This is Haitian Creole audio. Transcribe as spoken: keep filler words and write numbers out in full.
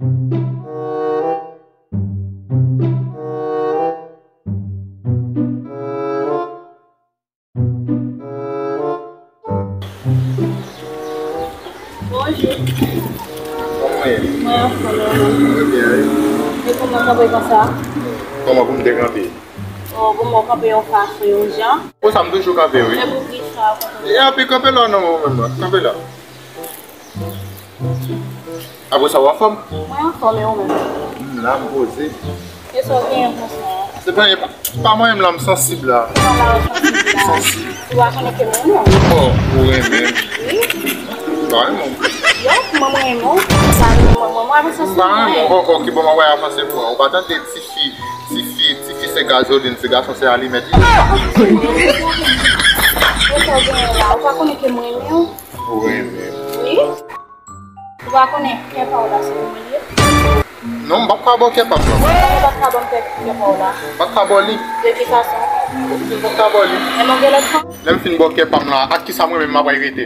Bonjou. Kòman w ye? Mwen anfòm, e ou menm? Mwen byen, wi. E kòman w kanpe konsa? Kòman pou m te kanpe? O, bon, mwen kanpe yon fason, yon jan. Pou sa, m toujou kanpe, wi. E pou ki sa, konsa? E anpi kanpe la, non, ou menm, kanpe la. Apre sa, w anfòm? Mwen anfòm, e ou menm? M la, m poze. E sa w genyen konsa? Se pa, pa, pa mwen menm la, m sansib la. Kòman w sansib la? Sansib. Ou pa konnen ke mwen renmen w? O, ou renmen m? Wi. Ou pa renmen m? Yo, mwen, mwen renmen w. Ou pa renmen mwen, mwen, mwen, mwen sansib mwen. M pa renmen w. O, ok, bon, mwen wè avanse pou ou. Ou pa tande tifi, tifi, tifi se gazolin, se gason se alimèt. E sa w genyen la? Ou pa konnen ke mwen renmen w? Ou renmen m? Wi. Ou pa konnen kè pa w la se pou mwen li ye? Non, m p ap ka ba w kè pa m nan. Ou pa ka ban m kè, kè pa w la? M p ap ka ba w li. De ki fason? Ou p ap ka ba w li. Men mwen gen lòt fanm. Lè m fin ba w kè pa m la, ak kisa mwen menm m ap rete?